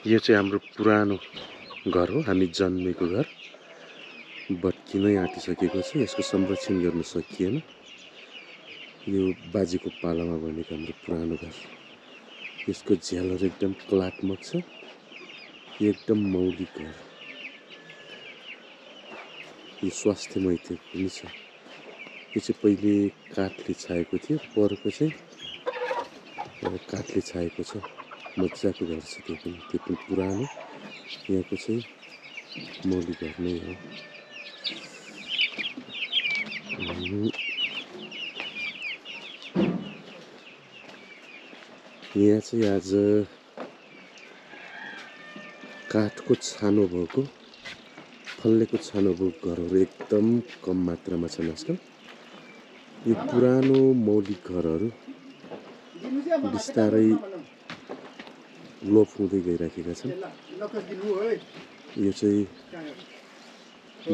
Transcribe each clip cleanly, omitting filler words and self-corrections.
यो चाहिँ हाम्रो पुरानो घर हो, हामी जन्मेको घर भत्किनै आँटिसकेको छ। यसको संरक्षण गर्न सकिएन। यो बाजेको पालामा बनेको हाम्रो पुरानो घर। यसको झ्यालहरू एकदम कलात्मक छ, एकदम मौलिक घर। यो स्वास्थ्य मैत्री पनि छ। यो चाहिँ पहिले काठले छाएको थियो, परको चाहिँ काठले छाएको छ। मजाको घर छ त्यो पनि पुरानो। यहाँको चाहिँ मौलिक घर नै हो। यहाँ चाहिँ आज काठको छानो भएको, फल्लेको छानो भएको घरहरू एकदम कम मात्रामा छन् आजकल। यो पुरानो मौलिक घरहरू बिस्तारै लोप हुँदै गइराखेका छन्। यो चाहिँ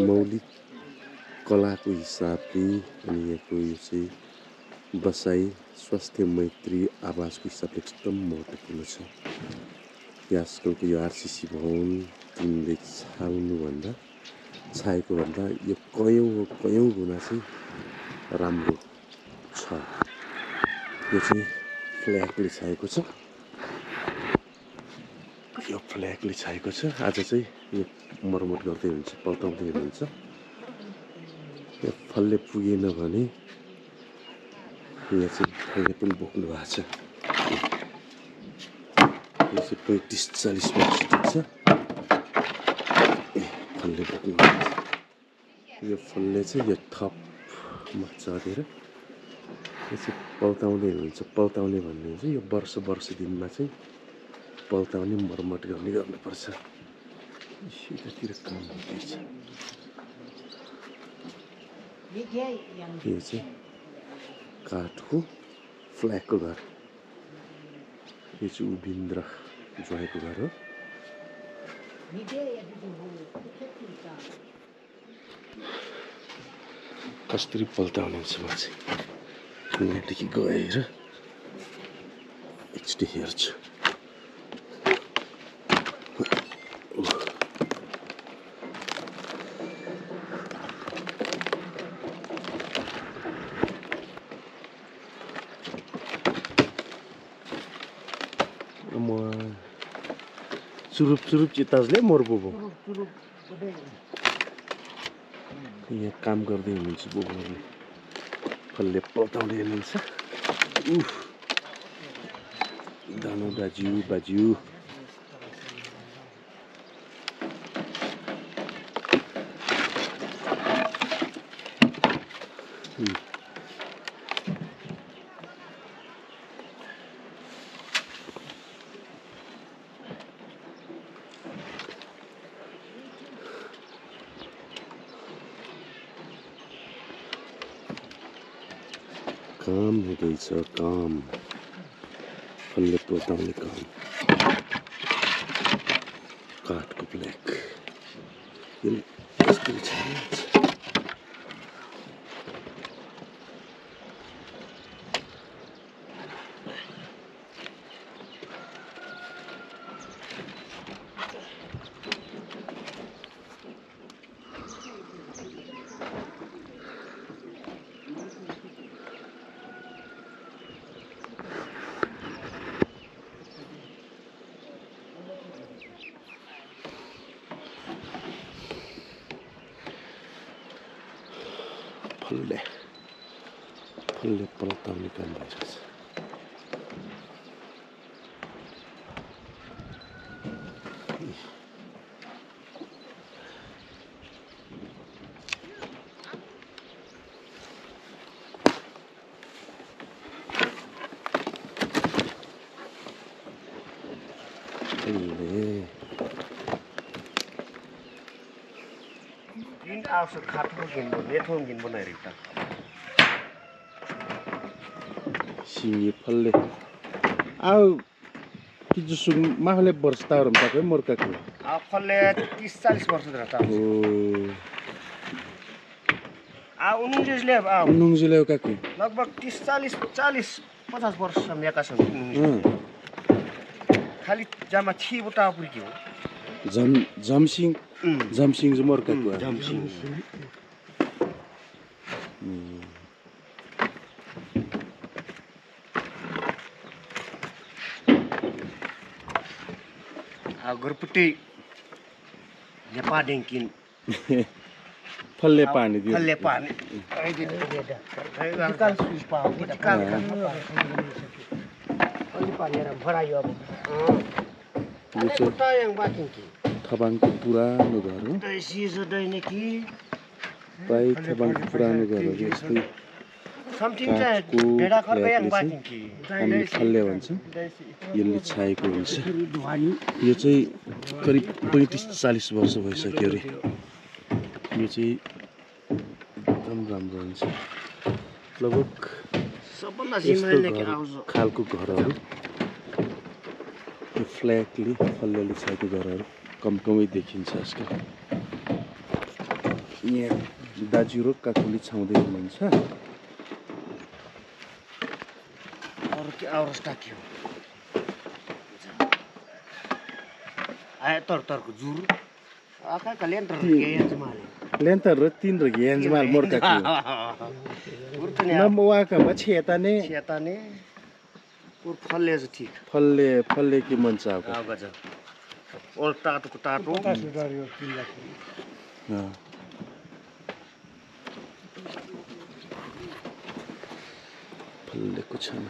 मौलिक कलाको हिसाबले अनि यहाँको यो चाहिँ बसाइ स्वास्थ्य मैत्री आवासको हिसाबले एकदम महत्त्वपूर्ण छ। यो आजकलको यो आरसिसी भवन तिनले छाएको भन्दा यो कयौँ गुणा चाहिँ राम्रो छ। यो चाहिँ फ्ल्यागले छाएको छ। यो फ्ल्यागले छाएको छ। आज चाहिँ यो मर्मत गर्दै हुन्छ, पल्टाउँदै हुनुहुन्छ। यो फल्ले पुगेन भने यहाँ चाहिँ फल्ले पनि बोक्नु भएको छ। यो चाहिँ 35-40 वर्ष छ। फल्ले बोक्नु भएको छ। यो फल्ले चाहिँ यो थपमा चढेर यो चाहिँ पल्टाउँदै हुनुहुन्छ। पल्टाउने भन्ने चाहिँ यो वर्ष दिनमा चाहिँ पल्टाउने मर्मत गर्नुपर्छ। यतातिर काम हुँदैछ। यो चाहिँ काठको फ्ल्यागको घर। यो चाहिँ उभिन्द्र ज्वाइँको घर हो। कसरी पल्टाउने हुन्छ म चाहिँ यहाँदेखि गएर एकचोटि हेर्छु। चुरुप चिताजले मोर बुबु यहाँ काम गर्दै हुनुहुन्छ। बुबुले फल्ले पल्टाउँदै हुनुहुन्छ। दानु बाज्यू काम हुँदैछ। काम फल्ले पल्टाउने काम। काठको फ्ल्याग यो यस्तो छ। फल्ले पल्टाउने काम भइरहेछ। Alltså kattmogen och nedhungen på närheten. सिमी फल्ले आउ कि जसो माहले वर्षताहरु तपाईँ मोर्काको फल्ले 30-40 वर्ष रहता ओ उनुङजिले उनुङजिले काकी लगभग 30-40-50 वर्ष मेका छन् खाली जामा छिबटा पुर्क्यो झमसिङ झमसिङ चाहिँ मर्काको जमसिङ घरपट्टि नेपा डेङ्किन फल्ले पानी दियो फल्ले पानी निकाल स्विच पाओ निकाल अलि पारेर भरायो अब यो चाहिँ टायङ बाकिङ कि थबाङको पुरानो घर हो सिजो दैने कि प्राय थबाङको पुरानो घरहरू यस्तै समथिङ काठको चाहिँ भेडा खर्क याङ फ्ल्याटले बाकिङ कि हामीले फल्ले भन्छ यसले छाएको हुन्छ यो चाहिँ करिब 35-40 वर्ष भइसक्यो अरे यो चाहिँ एकदम राम्रो हुन्छ लगभग सबभन्दा यस्तो सिमाइले के घर आउँछ खालको घरहरू यो फ्ल्याटले फल्लेले छाएको घरहरू कमै देखिन्छ आजकल यहाँ दाजु र काकुले छाउँदै हुनुहुन्छ अरू के आउरस टाक्यो आए तरको जुर आखा कल्याण तर के यान्स माले लेन्तर र तीन र गेन्ज माल मोर्काको उर्तने नम वाका छेताने सेताने पुर फल्ले चाहिँ ठीक फल्ले के मन चाहको आउ गज ओल टाटो फल्लेको छन्